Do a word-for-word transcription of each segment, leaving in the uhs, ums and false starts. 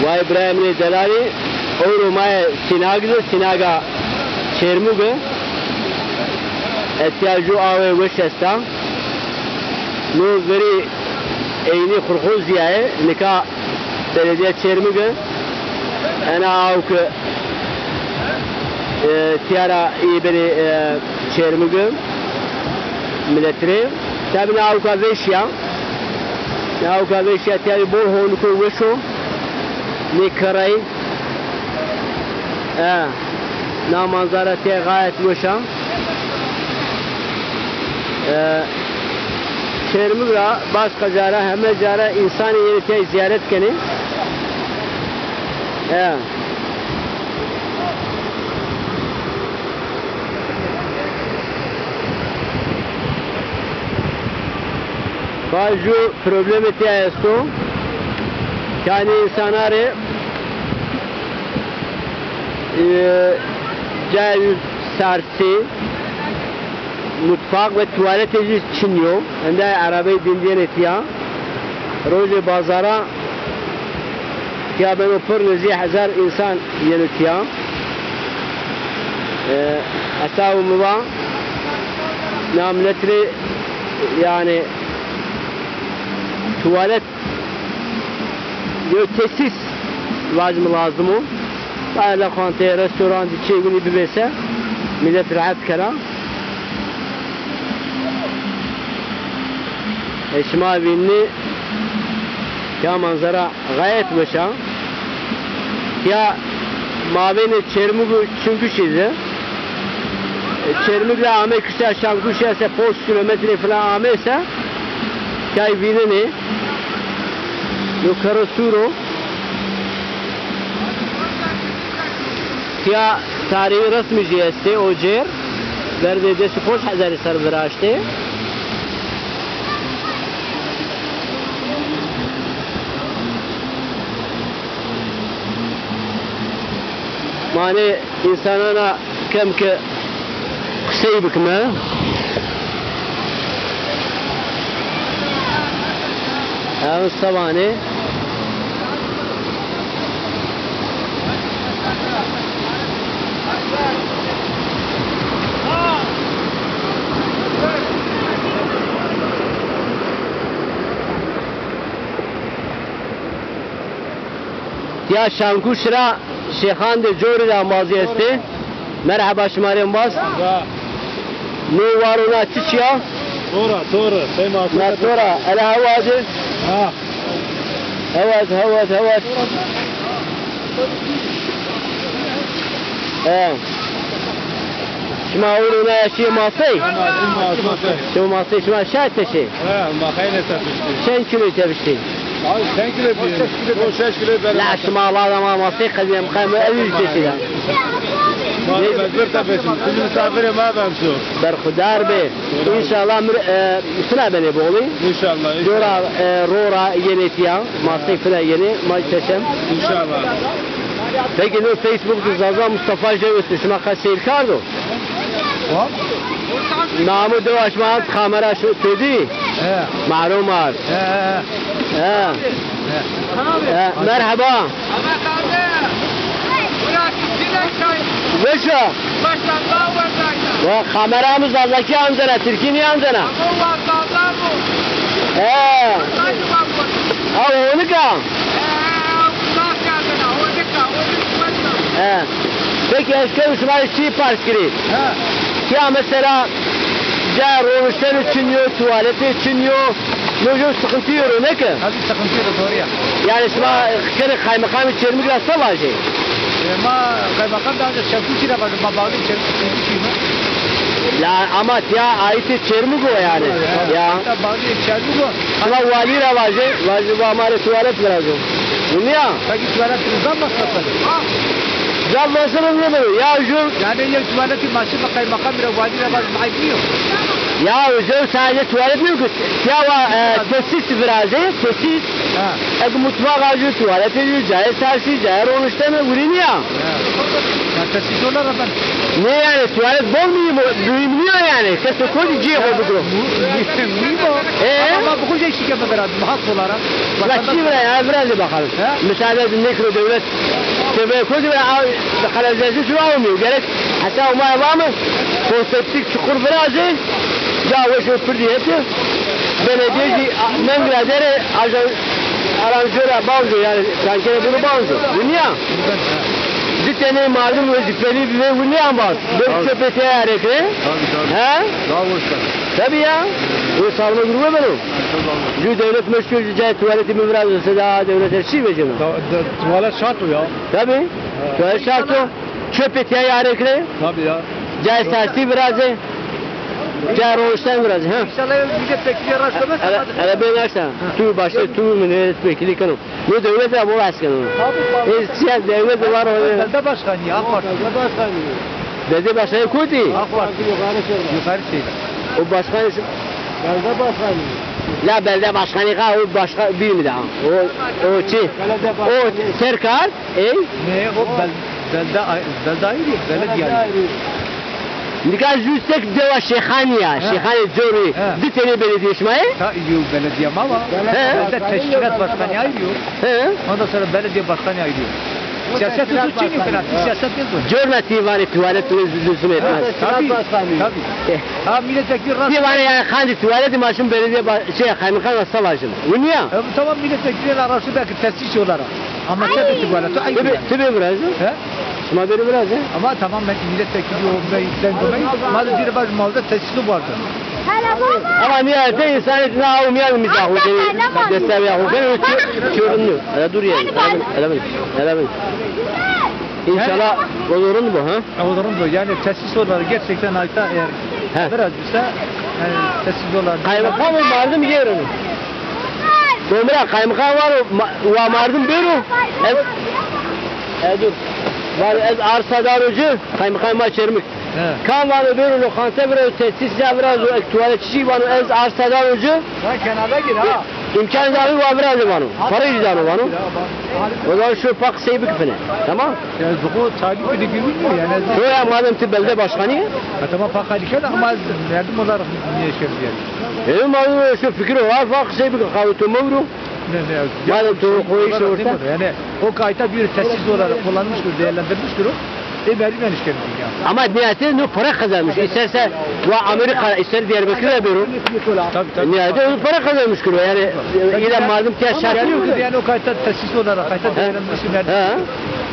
Vay birayê min ê delalî, ewro ma yê Sînag de, Sînaga Çêrmûg. Etya ju awê weş esta. No verî eynî Xurxozîya yê, nika belediya Çêrmûg. Ena aw ke, e, tîya ra î benê, e, Çêrmûg, milet rê. Tabî na awka vêşî ya. Na awka vêşî ya, tîya bol honiko weş o. Nê kerrey. E, na manzara tê gayet weş a. E, Çêrmûg ra başqa ca ra, heme ca ra însanî yenê tê zîyaret kenê. E. Ba ju problemê tîya esto. Yanî însana rê, e, cayê sarsî, mutfaq ve tuwaletê zî çin yo. Enda erebey dindîyenê tîya. Rojê bazara tîya beno pir, nizî hezar însan yeno tîya. E, hesabê mi va, na milet rê, yanî, tuwalet, yo tesîs vajîme lazim o. Baya lexwanteyê, restorantî, çîyê winî bibê se, milet rehet kena. E, şima vînenî ya manzara gayet weş a. Ya mabênê Çêrmûg û Çinguşî de. E, Çêrmûg ra amê kişa Şankuş ya se ponc kîlometre filan amê se, tîya vînenê. Yo kerro sûr o. Tîya tarîxî resmî jî estê o cêr. Verdê des û ponc hezarî ser viraştê. Ma nê însanana kemke qisey bikime. Ew sevanê. Ya Şankuş ra Şêxandê Corî ra embazî estê. Merheba, şima rê embaz. Ga. No war o, na çiçî ya? Tora, tora. Sey ma. Na tora. Ela hewazê. Ha. Hewaz, hewaz, hewaz. He. Şima ewro na ya şîyê masey? Şima masey. Şima masey, şima şaye teşê? He, ma xeylê tepiştî. Çend kîloyî tepiştî? Abi, çend kîlo bîyî? O şeş kîlo bere. La şima Allah da ma masey qedîyem, qedîyem, ew teşî da. Ma da mecbur tepişim. Ti misafirê ma ben şu. Berxudar be. Înşallah mir, e, fina benê bolî. Înşallah, înşallah. Dora, e, ro ra yenê tîya. Masey fina yenê, ma teşem. Înşallah. Peki no Facebook de Zaza Mustafa Jew esto, şima qe seyr kardo? Namo dewa şima ant, kamera şu tedî? He. Marum art. He, he, he. He. He. He, merheba. Weş a. Wa kameramız Zazakî ancena, Tirkî nîancena. He. Ha, honik a. He. Peki ez kewî şima rê çî pers kirî. He. Ya mesela, ca roniştene çin yo, tuwaletê çin yo. No jew sıkıntı yo, ne ki? Tabii sıkıntı yo, doğru ya. Yani şima kenê kaymakamê Çermik ra se vajê? E, ma kaymakam da ancak Şevkuşî ra vajê, ma bağlı Şevkuşî mi? La ama ya aitê Çermik o yani. Ya. Ya. Bağlı Çermik o. Şima walî ra vajê, vajê va ma rê tuwalet virazo. Nîya? Peki tuvalet zaf masraflı. Zaf masraflı nêbeno. Ya ju. Yani ya tuvaleti ma şima kaymakam ra, walî ra vajê, ayb nîyo? Ya ju sadece tuvalet nîyo ki. Ya wa, e, tesis virazê, tesis. Ha. Eke mutfaq a ju, tuvaletê ju, cayê sarsî, cayê roniştene, wirî nîya. Ha. Ya tesis ola ra ben. Nê yani, tuvalet bol mühim o, mühim nîyo yani. Keso kodî cihê xo bigiro. Mu-, mühim o. E? Ama ma bi xo Şikayet veren, hak olarak. La çi veren ya, biraz da bakalım. He? Müsaade edin, ne kadar devlet. Tebeye koydu ve al, kanalizasyon suyu almıyor. Gerek hatta o maya var mı? Foseptik çukur biraz da. Ya, o şey pür diye etti. Belediyeci, Mengra dere, ajan, aranjör, banco yani, tankere bunu banco. Bu niye? Bir tane malum vazifeli bir bu niye var? Bir çöpe teyar ekle. Tabii, tabii. He? Daha hoş tabii. Tabii ya. O sarma grubu ben o. Ju devlet meşgul, ju cayê tuvaletî mi virazê, se da devlet her şey veceno. Da, da, tuvalet şart o ya. Tabii. Tuvalet şart o. Çöpê tîya yare kire. Tabii ya. Cayê sastî virazê. Cayê roşten virazê. Ha. İnşallah milletvekili raşt olmaz. Hele, hele ben raşta. Tu başta tu milletvekili keno. No devlet ra bo behs keno. E, siyas devlet var o. Belde başkanı, AK Parti. Belde başkanı. Belde başkanı kotî? AK Parti. Yukarı şey. O başkan... Belde başkanı. La belde başkanı ka, o başka bir mi daha? O, o çi? O serkar, ey? Ne, o bel-, belde ay-, belde ayrı, belediye ayrı. Nika jû sek dewa Şêxanî ya, Şêxanê Corî, di tenê belediye şima yê? Ta, yo, belediye ma va. He. Belde teşkilat başkanı ayrı yo. He. Ondan sonra belediye başkanı ayrı yo. Siyaset tu çin yo, fena, tu siyaset ne zor. Corna ti vanê tuvalet tu lüzum etmez. Tabii, tabii. Ha, milletvekili rahat. Ti vanê yani, qandê tuvalet ma şim belediye ba-, şey, kaymakam savaşın. Bu niye? E, bu tamam, milletvekili rahatsız belki tescil olarak. Ama sen de tuvalet, tu ayıp yani. Ti bê virazê? He? Şima bêrê virazê? Ama tamam, ben milletvekili o, ben, ben, ben, ma de zîre baş malda tescili vardı. Ama nihayetinde insan içine avmayan mizah o, seni desteğe yakın. Ben öyle çö-, çözümlü. Hele dur yani. Hele bin, hele bin, hele bin. İnşallah o zorun bu, ha? O zorun bu. Yani tesis olarak gerçekten ayta eğer biraz bilse, yani tesis olarak. Kaymakam o, mardım yerini. Domra kaymakam var o, ma-, wa mardim bêro. Ez, e, dur. Var ez arsa daro ci, kaymakam ma Çermik. He. Kan vano bêro loqante virazo, tesîs ca virazo, ek tuvalet çiçî vano, ez arsa dano ci. Sen kenara gir ha. İmkan dahi wa virazo vano. Para jî dano vano. O zaman şu pak sey bikfine. Tamam? Ya, zoko talip bile bilmiyor yani. Yo ya, madem ti belde başkanı. Ha, tamam, pak halî kena ama ez merdim olarak niye şey yani. Benim adım şu fikir var, pak sey bikfine. Kavutu mevru. Ne, ne, ya, madem tu koyuş orta. Yani o kayıtta bir tesis olarak kullanmıştır, değerlendirmiştir o. E, vergi vermiş kendisi ya. Ama nihayetinde no para kazanmış. İsterse va Amerika, ister Diyarbakır'a bêro. Tabii, tabii. Nihayetinde no para kazanmış kilo. Yani, e, ile malum ki şart yok. Yani o kayıtta tesis olarak, kayıtta değerlendirmiş vergi.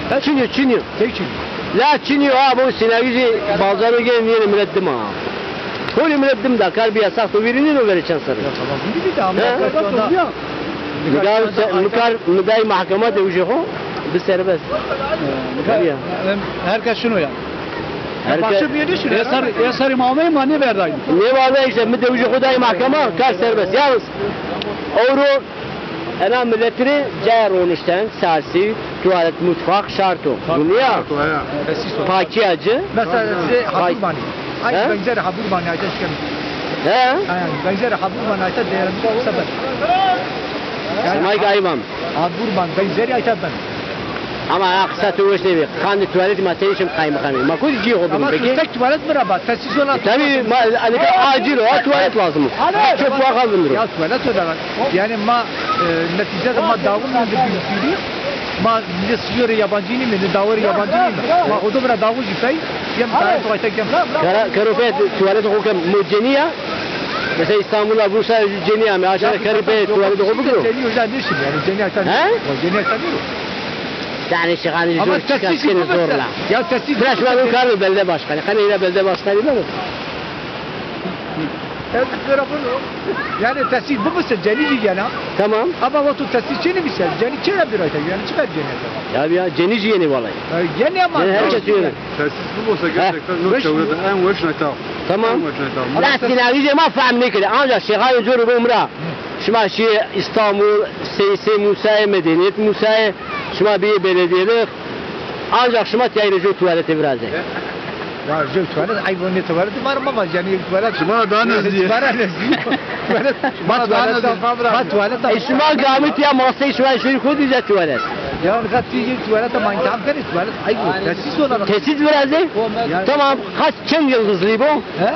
Ha. Çin yo, çin yo. Tek çin yo. La çin yo, ha, bu sinagî zî bazarı gelin yeni millet dima. Holî millet dim da kar bîya sax to vîrî nîno verê çend serre. Ya tamam, vîrî de ama... He? Mudar se-, mukar, mudayî mahkema de ujê xo bi serbest. Tabii ya. Herkes şunu ya. Herkes. Başka bir yerde şunu. Esar, esarî mameyî ma nêverdayî. Nêverdayî işte, mi de ujê xo dayî mahkema, kar serbest. Yalnız euro Ena miletî rê cayê ronişten, sasî, tuwalet, mutfak şart o. Tabii, bunî ya. Şart o, he. Pakîya ci. Mesela zê Haburbanî. Ay, benzeri Haburbanî ayta şikemi. He? Ha, yani benzeri Haburbanî ayta değerli sebep. Semay gayban. Haburban benzeri ayta ben. Ama ya qisa tu weş nêbî. Qandê tuwaletî ma sey şim qaymiqamî. Ma kotî cîyê xo bikin peki? Ama tek tuwalet mi ra ba? Tesis olan. E, tabii, ma, hani acil o, tuwalet lazım. Çöp wa qal vindiro. Ya tuwalet o da. Yani ma, e, neticede ma dawun önde bir sürü. Ma millet sürüyor yabancı değil mi? Dawur yabancı değil mi? Ma o da bira dawun jî pey. Yem tuwalet o tek yem. Kara, karo pey tuwalet o kem mo cenî ya. Mesela İstanbul'a, Bursa'ya cenî ya. Aşağıda kari pey tuwalet o bikin. Cenî özel ne işin yani? Cenî ayta. He? Cenî ayta ne? Yani şixanî zor çikas kenê zor la. Ya tesîs. Bira şima no kar bê belde başkanî. Qenê hîra belde başkanî beno. Ez zira bunu. Yani tesîs bu musun? Cenî jî gena. Tamam. Ama o tu tesîs çeni bir şey. Cenî çera bir ayta. Yani çıkar cenî. Ya, ya cenî jî yenî vallahi. Yenî ama. Yenî, herkes yenî. Tesîs bu olsa gerçekten no çewre de en weş neta. Tamam. En weş neta. La sinagî zê ma fehm nêkerê. Ancak şixanî zor bu umra. Şima şîyê İstanbul, Seyîsê Musayê, Medeniyet Musayê, şima bîyê belediyelix, ancak şima tîya rê jew tuwaletê virazê. Ya jew tuwalet, eyb o, nê tuwalet, ma ra mevajî, yanî tuwalet. Şima daha nezdî yê. Şima ra nezdî yê. Tuwalet, ma tuwalet, ma tuwalet. E şima gamî tîya masey şima şoyî kotî ca tuwalet. Ya nika tu yê tuwalet ma îmtîhan kenê, tuwalet eyb o. Tesîs olarak. Tesîs virazê? Tamam, kaç, çend yıldızlı bu? He?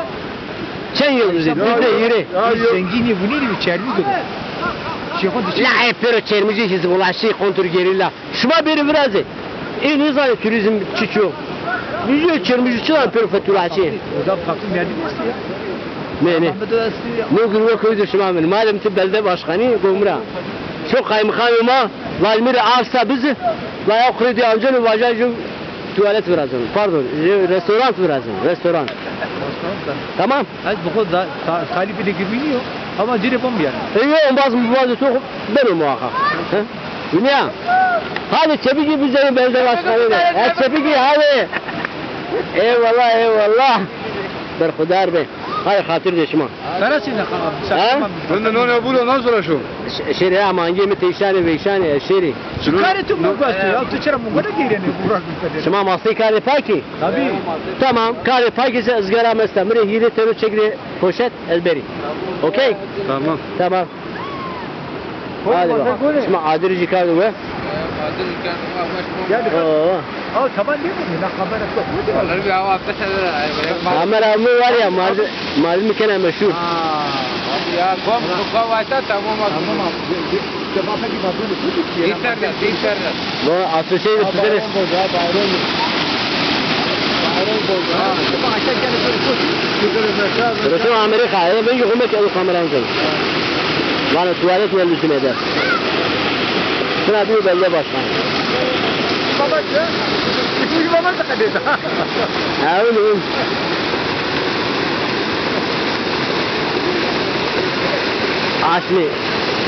Çend yıldızlı? Bizde yürü. Zenginî vunî rî çermî gurî. Şêxo dişi. La e pêro Çermûcî hizbulaşî kontrgerîla. Şima bêrê virazê. Ê nêzanê turizm çiçî yo. Vîdeo Çermûcî çi zan pêro fetulaşî. Oda kapı merdiven eski ya. Ne ne. Kapı da eski ya. Ne gurbe koydu şima min. Madem ti belde başkanî gomra. Şu kaymakamê ma vajmîrê arsa bizi. La ya xurê dî anceno vaja ju tuvalet virazeno. Pardon, ju restoran virazeno. Restoran. Tamam. Ez bi xo da, ta, talîbê de girmî nîyo. Ama ci rê bom bîyane. E, yo, embaz mi bazê to beno muhakkak. He? Dinya. Hadi çepikî bize belde başkanı. E, çepikî hadi. Eyvallah, eyvallah. Berxudar be. Hay xatir de şima. Ferasî ne xalam. Ha? None, none bul, ondan sonra şu. Ş-, şêrê ya mangê mi teyşanê veyşanê, e, şêrî. Çi karê tu mi guesto ya? Tu çira mi gona geyrenê, uğraştın sen. Şima masey kardê pakî? Tabii. Tamam, kardê pakî se ızgara mesta. Mi rê hîrê tero çek rê poşet ez berî. Okey? Tamam. Tamam. Hadi bak. Şima adir jî kardê we. Adir jî kardê we. Oo. Aw, tamam değil mi? La kamera çok mu? Vallahi bir hava atla sen de. Kamera mı var ya, malzeme, malzeme kena meşhur. Ha. Ya kom, kom varsa tamam abi. Tamam abi. Dîser de, dîser de. Bu asıl şey de sizlere. Burası Amerika. Ya ben yokum ki o kameranın. Vana tuvalet ne lüzum eder? Şuna bir belde başkan. Baba ya. İkinci baba da kadar. Ha, öyle mi? Aşmî.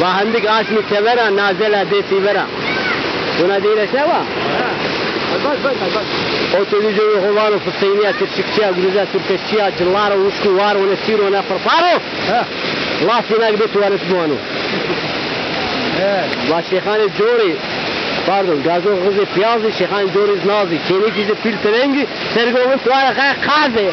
Va hindik aşmî tevera, nazela dê sîvera. Şuna değil aşağı va? Ha. Bak, bak, bak. O televizyon yok, o var o fısteyniya, Türkçükçiya, Gruza, Türkeşçiya, cıllar o, uşku var o, ne siro, ne fırfaro. Ha. La sinak bir tuvalet buano. He. La Şêxanê Corî, pardon, gazo xizê piyazî, Şêxanê Corî zî nazî, kênekî zî pîl pirengi, sergovin tuara kay qazê.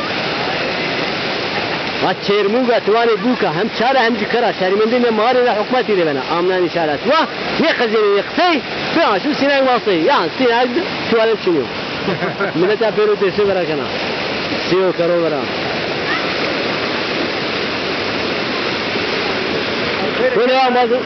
La Çermûga tuanê bûka, hem çara hem jî kira, şermendê ne marê ne hukmatî rê bena, amnanî şara. Wa ne qezênê ne qisey, pê aşim sînag masey, yan sînag tuvalet çinî yo. Mileta pêro dêsê vera kena. Sêyo kero vera. Böyle ya bazı.